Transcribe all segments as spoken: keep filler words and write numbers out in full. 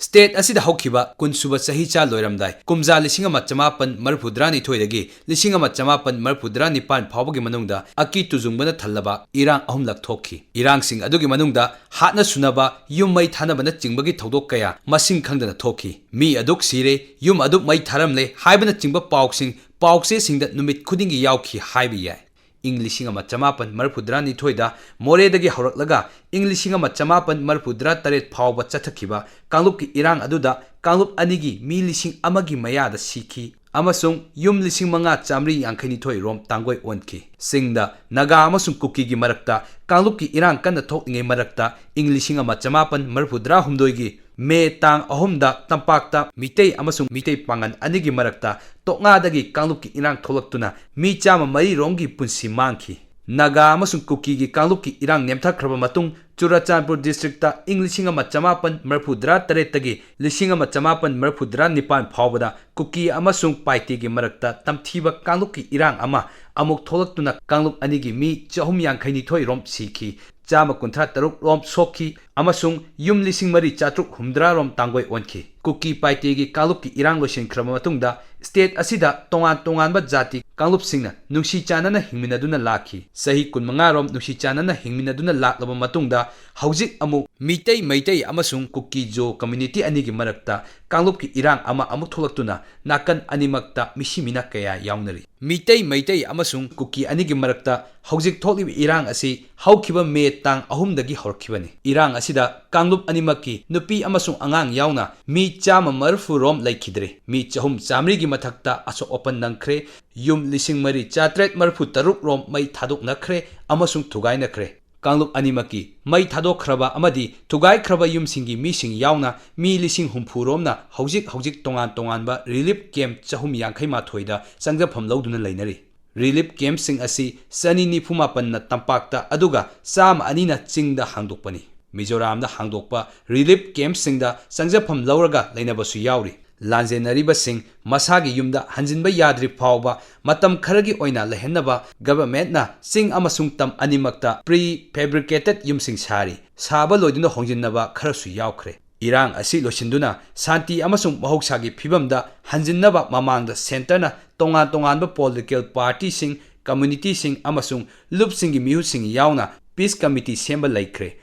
State ꯑꯁꯤꯗ ꯍꯧꯈꯤꯕ ꯀꯨꯟꯁꯨꯕ ꯆꯍꯤꯆꯥ ꯂꯣꯏꯔꯝꯗꯥꯏ, ꯀꯨꯝꯖꯥ ꯂꯤꯁꯤꯡ ꯑꯃ ꯆꯃꯥꯄꯟ ꯃꯔꯤꯐꯨꯇꯔꯥ ꯅꯤꯊꯣꯏꯗꯒꯤ ꯂꯤꯁꯤꯡ ꯑꯃ ꯆꯃꯥꯄꯟ ꯃꯔꯤꯐꯨꯇꯔꯥ ꯅꯤꯄꯥꯟ ꯐꯥꯎꯕꯒꯤ ꯃꯅꯨꯡꯗ ꯑꯀꯤ ꯇꯨꯖꯨꯡꯕꯅ ꯊꯜꯂꯕ ꯏꯔꯥꯡ ꯑꯍꯨꯝꯂꯛ ꯊꯣꯛꯈꯤ꯫ ꯏꯔꯥꯡꯁꯤꯡ ꯑꯗꯨꯒꯤ ꯃꯅꯨꯡꯗ ꯍꯥꯠꯅ ꯁꯨꯅꯕ, ꯌꯨꯝ ꯃꯩ ꯊꯥꯅꯕꯅꯆꯤꯡꯕꯒꯤ ꯊꯧꯗꯣꯛ ꯀꯌꯥ ꯃꯁꯤꯡ ꯈꯪꯗꯅ ꯊꯣꯛꯈꯤ꯫ ꯃꯤ ꯑꯗꯨꯛ ꯁꯤꯔꯦ, ꯌꯨꯝ ꯑꯗꯨꯛ ꯃꯩ ꯊꯥꯔꯝꯂꯦ ꯍꯥꯏꯕꯅꯆꯤꯡꯕ ꯄꯥꯎꯁꯤꯡ ꯄꯥꯎꯆꯦꯁꯤꯡꯗ ꯅꯨꯃꯤꯠ ꯈꯨꯗꯤꯡꯒꯤ ꯌꯥꯎꯈꯤ ꯍꯥꯏꯕ ꯌꯥꯏ꯫ ꯏꯪ ꯂꯤꯁꯤꯡ ꯑꯃ ꯆꯃꯥꯄꯟ ꯃꯔꯤꯐꯨꯇꯔꯥ ꯅꯤꯊꯣꯏꯗ ꯃꯣꯔꯦꯗꯒꯤ ꯍꯧꯔꯛꯂꯒ ꯏꯪ ꯂꯤꯁꯤꯡ ꯑꯃ ꯆꯃꯥꯄꯟ ꯃꯔꯤꯐꯨꯇꯔꯥ ꯇꯔꯦꯠ ꯐꯥꯎꯕ ꯆꯠꯊꯈꯤꯕ ꯀꯥꯡꯂꯨꯞꯀꯤ ꯏꯔꯥꯡ ꯑꯗꯨꯗ ꯀꯥꯡꯂꯨꯞ ꯑꯅꯤꯒꯤ ꯃꯤ ꯂꯤꯁꯤꯡ ꯑꯃꯒꯤ ꯃꯌꯥꯗ ꯁꯤꯈꯤ ꯑꯃꯁꯨꯡ ꯌꯨꯝ ꯂꯤꯁꯤꯡ ꯃꯉꯥ ꯆꯥꯃꯔꯤ ꯌꯥꯡꯈꯩ ꯅꯤꯊꯣꯏ ꯔꯣꯝ ꯇꯥꯡꯒꯣꯏ ꯑꯣꯟꯈꯤ꯫ ꯆꯤꯡꯗ ꯅꯥꯒꯥ ꯑꯃꯁꯨꯡ ꯀꯨꯀꯤꯒꯤ ꯃꯔꯛꯇ ꯀꯥꯡꯂꯨꯞꯀꯤ ꯏꯔꯥꯡ ꯀꯟꯅ ꯊꯣꯛꯂꯤꯉꯩ ꯃꯔꯛꯇ ꯏꯪ ꯂꯤꯁꯤꯡ ꯑꯃ ꯆꯃꯥꯄꯟ ꯃꯔꯤꯐꯨꯇꯔꯥ ꯍꯨꯝꯗꯣꯏꯒꯤ ꯃꯦ ꯇꯥꯡ ꯑꯍꯨꯝꯗ ꯇꯝꯄꯥꯛꯇ ꯃꯤꯇꯩ ꯑꯃꯁꯨꯡ ꯃꯤꯇꯩ ꯄꯥꯉꯜ ꯑꯅꯤꯒꯤ ꯃꯔꯛꯇ ꯇꯣꯛꯅꯥꯗꯒꯤ ꯀꯥꯡꯂꯨꯞꯀꯤ ꯏꯔꯥꯡ ꯊꯣꯛꯂꯛꯇꯨꯅ ꯃꯤ ꯆꯥꯝꯃ ꯃꯔꯤ ꯔꯣꯝꯒꯤ ꯄꯨꯟꯁꯤ ꯃꯥꯡꯈꯤ꯫ ꯅꯥꯒꯥ ꯑꯃꯁꯨꯡ ꯀꯨꯀꯤꯒꯤ ꯀꯥꯡꯂꯨꯞꯀꯤ ꯏꯔꯥꯡ ꯅꯦꯝꯊꯈ꯭ꯔꯕ ꯃꯇꯨꯡ, ꯆꯨꯔꯆꯥꯟꯄꯨꯔ district ꯏꯪ ꯂꯤꯁꯤꯡ ꯑꯃ ꯆꯃꯥꯄꯟ ꯃꯔꯤꯐꯨꯇꯔꯥ ꯇꯔꯦꯠꯇꯒꯤ ꯂꯤꯁꯤꯡ ꯑꯃ ꯆꯃꯥꯄꯟ ꯃꯔꯤꯐꯨꯇꯔꯥ ꯅꯤꯄꯥꯟ ꯐꯥꯎꯕꯗ ꯀꯨꯀꯤ ꯑꯃꯁꯨꯡ ꯄꯥꯏꯇꯦꯒꯤ ꯃꯔꯛꯇ ꯇꯝꯊꯤꯕ ꯀꯥꯡꯂꯨꯞꯀꯤ ꯏꯔꯥꯡ ꯑꯃ ꯑꯃꯨꯛ ꯊꯣꯛꯂꯛꯇꯨꯅ ꯀꯥꯡꯂꯨꯞ ꯑꯅꯤꯒꯤ ꯃꯤ ꯆꯍꯨꯝ ꯌꯥꯡꯈꯩ ꯅꯤꯊꯣꯏ ꯔꯣꯝ ꯁꯤꯈꯤ, ꯆꯥꯝꯃ ꯀꯨꯟꯊ꯭ꯔꯥ ꯇꯔꯨꯛ ꯔꯣꯝ ꯁꯣꯛꯈꯤ ꯑꯃꯁꯨꯡ ꯌꯨꯝ ꯂꯤꯁꯤꯡ ꯃꯔꯤ ꯆꯥꯇ꯭ꯔꯨꯛ ꯍꯨꯝꯗ꯭ꯔꯥ ꯔꯣꯝ ꯇꯥꯡꯒꯣꯏ ꯑꯣꯟꯈꯤ꯫ ꯀꯨꯀꯤ ꯄꯥꯏꯇꯦꯒꯤ ꯀꯥꯡꯂꯨꯞꯀꯤ ꯏꯔꯥꯡ ꯂꯣꯏꯁꯤꯟꯈ꯭ꯔꯕ ꯃꯇꯨꯡꯗ, state ꯑꯁꯤꯗ ꯇꯣꯉꯥꯟ ꯇꯣꯉꯥꯟꯕ ꯖꯥꯇꯤ ꯀꯥꯡꯂꯨꯞꯁꯤꯡꯅ ꯅꯨꯡꯁꯤ ꯆꯥꯟꯅꯅ ꯍꯤꯡꯃꯤꯟꯅꯗꯨꯅ ꯂꯥꯛꯈꯤ꯫ ꯆꯍꯤ ꯀꯨꯟꯃꯉꯥ ꯔꯣꯝ ꯅꯨꯡꯁꯤ ꯆꯥꯟꯅꯅ ꯍꯤꯡꯃꯤꯟꯅꯗꯨꯅ ꯂꯥꯛꯂꯕ ꯃꯇꯨꯡꯗ, ꯍꯧꯖꯤꯛ ꯑꯃꯨꯛ ꯃꯤꯇꯩ ꯃꯩꯇꯩ ꯑꯃꯁꯨꯡ ꯀꯨꯀꯤ ꯖꯣ community ꯑꯅꯤꯒꯤ ꯃꯔꯛꯇ ꯀꯥꯡꯂꯨꯞꯀꯤ ꯏꯔꯥꯡ ꯑꯃ ꯑꯃꯨꯛ ꯊꯣꯛꯂꯛꯇꯨꯅ ꯅꯥꯀꯟ ꯑꯅꯤꯃꯛꯇ ꯃꯤꯁꯤ ꯃꯤꯅ ꯀꯌꯥ ꯌꯥꯎꯅꯔꯤ꯫ ꯃꯤꯇꯩ ꯃꯩꯇꯩ ꯑꯃꯁꯨꯡ ꯀꯨꯀꯤ ꯑꯅꯤꯒꯤ ꯃꯔꯛꯇ ꯍꯧꯖꯤꯛ ꯊꯣꯛꯂꯤꯕ ꯏꯔꯥꯡ ꯑꯁꯤ ꯍꯧꯈꯤꯕ ꯃꯦ ꯇꯥꯡ ꯑꯍꯨꯝꯗꯒꯤ ꯍꯧꯔꯛꯈꯤꯕꯅꯤ꯫ ꯏꯔꯥꯡ ꯑꯁꯤꯗ ꯀꯥꯡꯂꯨꯞ ꯑꯅꯤꯃꯛꯀꯤ ꯅꯨꯄꯤ ꯑꯃꯁꯨꯡ ꯑꯉꯥꯡ ꯌꯥꯎꯅ ꯃꯤ ꯆꯥꯝꯃ ꯃꯔꯤꯐꯨ ꯔꯣꯝ ꯂꯩꯈꯤꯗ꯭ꯔꯦ꯫ ꯃꯤ ꯆꯍꯨꯝ ꯆꯥꯃꯔꯤꯒꯤ ꯃꯊꯛꯇ ꯑꯁꯣꯛ ꯑꯄꯟ ꯅꯪꯈ꯭ꯔꯦ꯫ ꯌꯨꯝ ꯂꯤꯁꯤꯡ ꯃꯔꯤ ꯆꯥꯇ꯭ꯔꯦꯠ ꯃꯔꯤꯐꯨ ꯇꯔꯨꯛ ꯔꯣꯝ ꯃꯩ ꯊꯥꯗꯣꯛꯅꯈ꯭ꯔꯦ ꯑꯃꯁꯨꯡ ꯊꯨꯒꯥꯏꯅꯈ꯭ꯔꯦ꯫ ꯀꯥꯡꯂꯨꯞ ꯑꯅꯤꯃꯛꯀꯤ ꯃꯩ ꯊꯥꯗꯣꯛꯈ꯭ꯔꯕ ꯑꯃꯗꯤ ꯊꯨꯒꯥꯏꯈ꯭ꯔꯕ ꯌꯨꯝꯁꯤꯡꯒꯤ ꯃꯤꯁꯤꯡ ꯌꯥꯎꯅ ꯃꯤ ꯂꯤꯁꯤꯡ ꯍꯨꯝꯐꯨ ꯔꯣꯝꯅ ꯍꯧꯖꯤꯛ ꯍꯧꯖꯤꯛ ꯇꯣꯉꯥꯟ ꯇꯣꯉꯥꯟꯕ relief camp ꯆꯍꯨꯝ ꯌꯥꯡꯈꯩ ꯃꯥꯊꯣꯏꯗ ꯆꯪꯖꯐꯝ ꯂꯧꯗꯨꯅ ꯂꯩꯅꯔꯤ꯫ Relief campꯁꯤꯡ ꯑꯁꯤ ꯆꯅꯤ ꯅꯤꯐꯨ ꯃꯥꯄꯟꯅ ꯇꯝꯄꯥꯛꯇ ꯑꯗꯨꯒ ꯆꯥꯝꯃ ꯑꯅꯤꯅ ꯆꯤꯡꯗ ꯍꯥꯡꯗꯣꯛꯄꯅꯤ꯫ ꯃꯤꯖꯣꯔꯥꯝꯗ ꯍꯥꯡꯗꯣꯛꯄ relief campꯁꯤꯡꯗ ꯆꯪꯖꯐꯝ ꯂꯧꯔꯒ ꯂꯩꯅꯕꯁꯨ ꯌꯥꯎꯔꯤ꯫ ꯂꯥꯟꯖꯦꯟꯅꯔꯤꯕꯁꯤꯡ ꯃꯁꯥꯒꯤ ꯌꯨꯝꯗ ꯍꯟꯖꯤꯟꯕ ꯌꯥꯗ꯭ꯔꯤ ꯐꯥꯎꯕ ꯃꯇꯝ ꯈꯔꯒꯤ ꯑꯣꯏꯅ ꯂꯩꯍꯟꯅꯕ governmentꯅ ꯆꯤꯡ ꯑꯃꯁꯨꯡ ꯇꯝ ꯑꯅꯤꯃꯛꯇ pre-fabricated ꯌꯨꯝꯁꯤꯡ ꯁꯥꯔꯤ꯫ ꯁꯥꯕ ꯂꯣꯏꯗꯨꯅ ꯍꯣꯡꯖꯤꯟꯅꯕ ꯈꯔꯁꯨ ꯌꯥꯎꯈ꯭ꯔꯦ꯫ ꯏꯔꯥꯡ ꯑꯁꯤ ꯂꯣꯏꯁꯤꯟꯗꯨꯅ ꯁꯥꯟꯇꯤ ꯑꯃꯁꯨꯡ ꯃꯍꯧꯁꯥꯒꯤ ꯐꯤꯕꯝꯗ ꯍꯟꯖꯤꯟꯅꯕ ꯃꯃꯥꯡꯗ centreꯅ ꯇꯣꯉꯥꯟ ꯇꯣꯉꯥꯟꯕ political partyꯁꯤꯡ, communityꯁꯤꯡ ꯑꯃꯁꯨꯡ ꯂꯨꯞꯁꯤꯡꯒꯤ ꯃꯤꯍꯨꯠꯁꯤꯡ ꯌꯥꯎꯅ peace committee ꯁꯦꯝꯕ ꯂꯩꯈ꯭ꯔꯦ꯫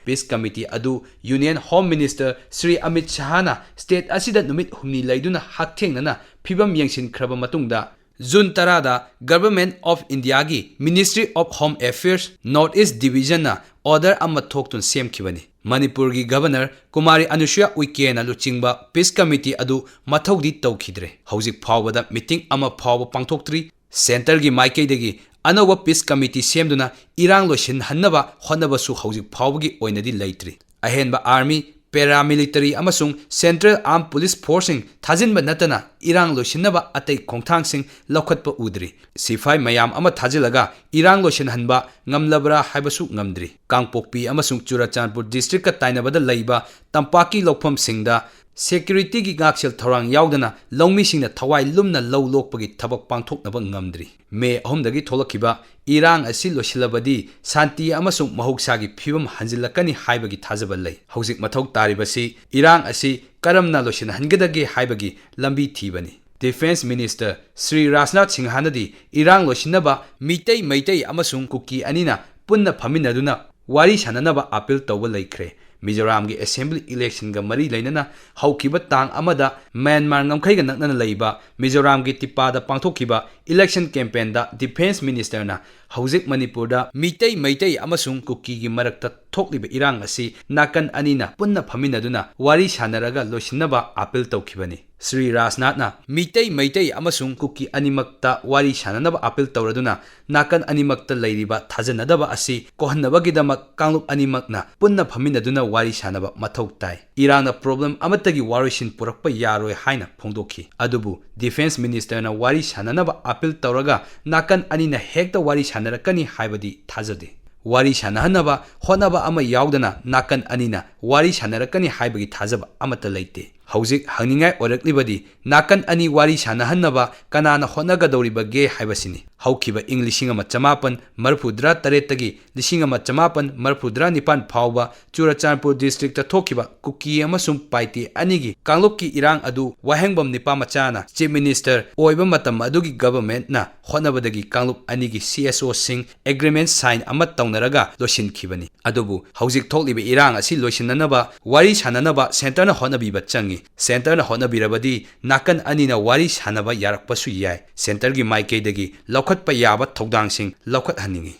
Peace committee ꯑꯗꯨ Union Home Minister Shri Amit ꯁꯍꯥꯅ state ꯑꯁꯤꯗ ꯅꯨꯃꯤꯠ ꯍꯨꯝꯅꯤ ꯂꯩꯗꯨꯅ ꯍꯛꯊꯦꯡꯅꯅ ꯐꯤꯕꯝ ꯌꯦꯡꯁꯤꯟꯈ꯭ꯔꯕ ꯃꯇꯨꯡꯗ, ꯖꯨꯟ ꯇꯔꯥꯗ Government of Indiaꯒꯤ Ministry of Home Affairs North East Divisionꯅ order ꯑꯃ ꯊꯣꯛꯇꯨꯅ ꯁꯦꯝꯈꯤꯕꯅꯤ꯫ ꯃꯅꯤꯄꯨꯔꯒꯤ Governor ꯀꯨꯃꯥꯔꯤ ꯑꯅꯨꯁꯨꯌꯥ ꯎꯏꯀꯦꯅ ꯂꯨꯆꯤꯡꯕ peace committee ꯑꯗꯨ ꯃꯊꯧꯗꯤ ꯇꯧꯈꯤꯗ꯭ꯔꯦ꯫ ꯍꯧꯖꯤꯛ ꯐꯥꯎꯕꯗ meeting ꯑꯃ ꯐꯥꯎꯕ ꯄꯥꯡꯊꯣꯛꯇ꯭ꯔꯤ꯫ Centreꯒꯤ ꯃꯥꯏꯀꯩꯗꯒꯤ ꯑꯅꯧꯕ peace committee ꯁꯦꯝꯗꯨꯅ ꯏꯔꯥꯡ ꯂꯣꯏꯁꯤꯟꯍꯟꯅꯕ ꯍꯣꯠꯅꯕꯁꯨ ꯍꯧꯖꯤꯛ ꯐꯥꯎꯕꯒꯤ ꯑꯣꯏꯅꯗꯤ ꯂꯩꯇ꯭ꯔꯤ꯫ ꯑꯍꯦꯟꯕ army, paramilitary ꯑꯃꯁꯨꯡ Central Armed Police Forceꯁꯤꯡ ꯊꯥꯖꯤꯟꯕ ꯅꯠꯇꯅ ꯏꯔꯥꯡ ꯂꯣꯏꯁꯤꯟꯅꯕ ꯑꯇꯩ ꯈꯣꯡꯊꯥꯡꯁꯤꯡ ꯂꯧꯈꯠꯄ ꯎꯗ꯭ꯔꯤ꯫ ꯁꯤꯐꯥꯏ ꯃꯌꯥꯝ ꯑꯃ ꯊꯥꯖꯤꯜꯂꯒ ꯏꯔꯥꯡ ꯂꯣꯏꯁꯤꯟꯍꯟꯕ ꯉꯝꯂꯕ꯭ꯔꯥ ꯍꯥꯏꯕꯁꯨ ꯉꯝꯗ꯭ꯔꯤ꯫ ꯀꯥꯡꯄꯣꯛꯄꯤ ꯑꯃꯁꯨꯡ ꯆꯨꯔꯆꯥꯟꯄꯨꯔ districtꯀ ꯇꯥꯏꯅꯕꯗ ꯂꯩꯕ ꯇꯝꯄꯥꯛꯀꯤ ꯂꯧꯐꯝꯁꯤꯡꯗ securityꯒꯤ ꯉꯥꯛꯁꯦꯜ ꯊꯧꯔꯥꯡ ꯌꯥꯎꯗꯅ ꯂꯧꯃꯤꯁꯤꯡꯅ ꯊꯋꯥꯏ ꯂꯨꯝꯅ ꯂꯧ ꯂꯣꯛꯄꯒꯤ ꯊꯕꯛ ꯄꯥꯡꯊꯣꯛꯅꯕ ꯉꯝꯗ꯭ꯔꯤ꯫ ꯃꯦ ꯑꯍꯨꯝꯗꯒꯤ ꯊꯣꯛꯂꯛꯈꯤꯕ ꯏꯔꯥꯡ ꯑꯁꯤ ꯂꯣꯏꯁꯤꯜꯂꯕꯗꯤ ꯁꯥꯟꯇꯤ ꯑꯃꯁꯨꯡ ꯃꯍꯧꯁꯥꯒꯤ ꯐꯤꯕꯝ ꯍꯟꯖꯤꯜꯂꯛꯀꯅꯤ ꯍꯥꯏꯕꯒꯤ ꯊꯥꯖꯕ ꯂꯩ꯫ ꯍꯧꯖꯤꯛ ꯃꯊꯧ ꯇꯥꯔꯤꯕꯁꯤ ꯏꯔꯥꯡ ꯑꯁꯤ ꯀꯔꯝꯅ ꯂꯣꯏꯁꯤꯟꯍꯟꯒꯗꯒꯦ ꯍꯥꯏꯕꯒꯤ ꯂꯝꯕꯤ ꯊꯤꯕꯅꯤ꯫ Defence Minister ꯁ꯭ꯔꯤ ꯔꯥꯖꯅꯥꯊ ꯁꯤꯡꯍꯅꯗꯤ ꯏꯔꯥꯡ ꯂꯣꯏꯁꯤꯟꯅꯕ ꯃꯤꯇꯩ ꯃꯩꯇꯩ ꯑꯃꯁꯨꯡ ꯀꯨꯀꯤ ꯑꯅꯤꯅ ꯄꯨꯟꯅ ꯐꯝꯃꯤꯟꯅꯗꯨꯅ ꯋꯥꯔꯤ ꯁꯥꯟꯅꯅꯕ appeal ꯇꯧꯕ ꯂꯩꯈ꯭ꯔꯦ꯫ ꯃꯤꯖꯣꯔꯥꯝꯒꯤ assembly electionꯒ ꯃꯔꯤ ꯂꯩꯅꯅ ꯍꯧꯈꯤꯕ ꯇꯥꯡ ꯑꯃꯗ ꯃ꯭ꯌꯥꯟꯃꯥꯔ ꯉꯝꯈꯩꯒ ꯅꯛꯅꯅ ꯂꯩꯕ ꯃꯤꯖꯣꯔꯥꯝꯒꯤ ꯇꯤꯄꯥꯗ ꯄꯥꯡꯊꯣꯛꯈꯤꯕ election campaignꯗ Defence Ministerꯅ ꯍꯧꯖꯤꯛ ꯃꯅꯤꯄꯨꯔꯗ ꯃꯤꯇꯩ ꯃꯩꯇꯩ ꯑꯃꯁꯨꯡ ꯀꯨꯀꯤꯒꯤ ꯃꯔꯛꯇ ꯊꯣꯛꯂꯤꯕ ꯏꯔꯥꯡ ꯑꯁꯤ ꯅꯥꯀꯟ ꯑꯅꯤꯅ ꯄꯨꯟꯅ ꯐꯝꯃꯤꯟꯅꯗꯨꯅ ꯋꯥꯔꯤ ꯁꯥꯟꯅꯔꯒ ꯂꯣꯏꯁꯤꯟꯅꯕ appeal ꯇꯧꯈꯤꯕꯅꯤ꯫ ꯁ꯭ꯔꯤ ꯔꯥꯖꯅꯥꯊꯅ ꯃꯤꯇꯩ ꯃꯩꯇꯩ ꯑꯃꯁꯨꯡ ꯀꯨꯀꯤ ꯑꯅꯤꯃꯛꯇ ꯋꯥꯔꯤ ꯁꯥꯟꯅꯅꯕ appeal ꯇꯧꯔꯗꯨꯅ ꯅꯥꯀꯟ ꯑꯅꯤꯃꯛꯇ ꯂꯩꯔꯤꯕ ꯊꯥꯖꯅꯗꯕ ꯑꯁꯤ ꯀꯣꯛꯍꯟꯅꯕꯒꯤꯗꯃꯛ ꯀꯥꯡꯂꯨꯞ ꯑꯅꯤꯃꯛꯅ ꯄꯨꯟꯅ ꯐꯝꯃꯤꯟꯅꯗꯨꯅ ꯋꯥꯔꯤ ꯁꯥꯟꯅꯕ ꯃꯊꯧ ꯇꯥꯏ꯫ ꯏꯔꯥꯡꯅ problem ꯑꯃꯠꯇꯒꯤ ꯋꯥꯔꯣꯏꯁꯤꯟ ꯄꯨꯔꯛꯄ ꯌꯥꯔꯣꯏ ꯍꯥꯏꯅ ꯐꯣꯡꯗꯣꯛꯈꯤ꯫ ꯑꯗꯨꯕꯨ Defence Ministerꯅ ꯋꯥꯔꯤ ꯁꯥꯟꯅꯅꯕ appeal ꯇꯧꯔꯒ ꯅꯥꯀꯟ ꯑꯅꯤꯅ ꯍꯦꯛꯇ ꯋꯥꯔꯤ ꯁꯥꯟꯅꯔꯛꯀꯅꯤ ꯍꯥꯏꯕꯗꯤ ꯊꯥꯖꯗꯦ꯫ ꯋꯥꯔꯤ ꯁꯥꯟꯅꯍꯟꯅꯕ ꯍꯣꯠꯅꯕ ꯑꯃ ꯌꯥꯎꯗꯅ ꯅꯥꯀꯟ ꯑꯅꯤꯅ ꯋꯥꯔꯤ ꯁꯥꯟꯅꯔꯛꯀꯅꯤ ꯍꯥꯏꯕꯒꯤ ꯊꯥꯖꯕ ꯑꯃꯠꯇ ꯂꯩꯇꯦ꯫ ꯍꯧꯖꯤꯛ ꯍꯪꯅꯤꯡꯉꯥꯏ ꯑꯣꯏꯔꯛꯂꯤꯕꯗꯤ ꯅꯥꯀꯟ ꯑꯅꯤ ꯋꯥꯔꯤ ꯁꯥꯟꯅꯍꯟꯅꯕ ꯀꯅꯥꯅ ꯍꯣꯠꯅꯒꯗꯧꯔꯤꯕꯒꯦ ꯍꯥꯏꯕꯁꯤꯅꯤ꯫ ꯍꯧꯈꯤꯕ ꯏꯪ ꯂꯤꯁꯤꯡ ꯑꯃ ꯆꯃꯥꯄꯟ ꯃꯔꯤꯐꯨꯇꯔꯦꯠꯇꯒꯤ ꯂꯤꯁꯤꯡ ꯑꯃ ꯆꯃꯥꯄꯟ ꯃꯔꯤꯐꯨꯇꯔꯥ ꯅꯤꯄꯥꯟ ꯐꯥꯎꯕ ꯆꯨꯔꯆꯥꯟꯄꯨꯔ ꯗꯤꯁꯇ꯭ꯔꯤꯛꯇ ꯊꯣꯛꯈꯤꯕ ꯀꯨꯀꯤ ꯑꯃꯁꯨꯡ ꯄꯥꯏꯇꯦ ꯑꯅꯤꯒꯤ ꯀꯥꯡꯂꯨꯞꯀꯤ ꯏꯔꯥꯡ ꯑꯗꯨ ꯋꯥꯍꯦꯡꯕꯝ ꯅꯤꯄꯥꯃꯆꯥꯅ ꯆꯤꯐ ꯃꯤꯅꯤꯁꯇꯔ ꯑꯣꯏꯕ ꯃꯇꯝ ꯑꯗꯨꯒꯤ ꯒꯚꯔꯟꯃꯦꯟꯠꯅ ꯍꯣꯠꯅꯕꯗꯒꯤ ꯀꯥꯡꯂꯨꯞ ꯑꯅꯤꯒꯤ ꯁꯤ ꯑꯦꯁ ꯑꯣꯁꯤꯡ ꯑꯦꯒ꯭ꯔꯤꯃꯦꯟꯠ ꯁꯥꯏꯟ ꯑꯃ ꯇꯧꯅꯔꯒ ꯂꯣꯏꯁꯤꯟꯈꯤꯕꯅꯤ꯫ ꯑꯗꯨꯕꯨ ꯍꯧꯖꯤꯛ ꯊꯣꯛꯂꯤꯕ ꯏꯔꯥꯡ ꯑꯁꯤ ꯂꯣꯏꯁꯤꯟꯅꯅꯕ ꯋꯥꯔꯤ ꯁꯥꯟꯅꯅꯕ ꯁꯦꯟꯇꯔꯅ ꯍꯣꯠꯅꯕꯤꯕ ꯆꯪꯏ꯫ ꯁꯦꯟꯇꯔꯅ ꯍꯣꯠꯅꯕꯤꯔꯕꯗꯤ ꯅꯥꯀꯟ ꯑꯅꯤꯅ ꯋꯥꯔꯤ ꯁꯥꯟꯅꯕ ꯌꯥꯔꯛꯄꯁꯨ ꯌꯥꯏ꯫ ꯁꯦꯟꯇꯔꯒꯤ ꯃꯥꯏꯀꯩꯗꯒꯤ ꯂꯧꯈꯠꯄ ꯌꯥꯕ ꯊꯧꯗꯥꯡꯁꯤꯡ ꯂꯧꯈꯠꯍꯟꯅꯤꯡꯏ꯫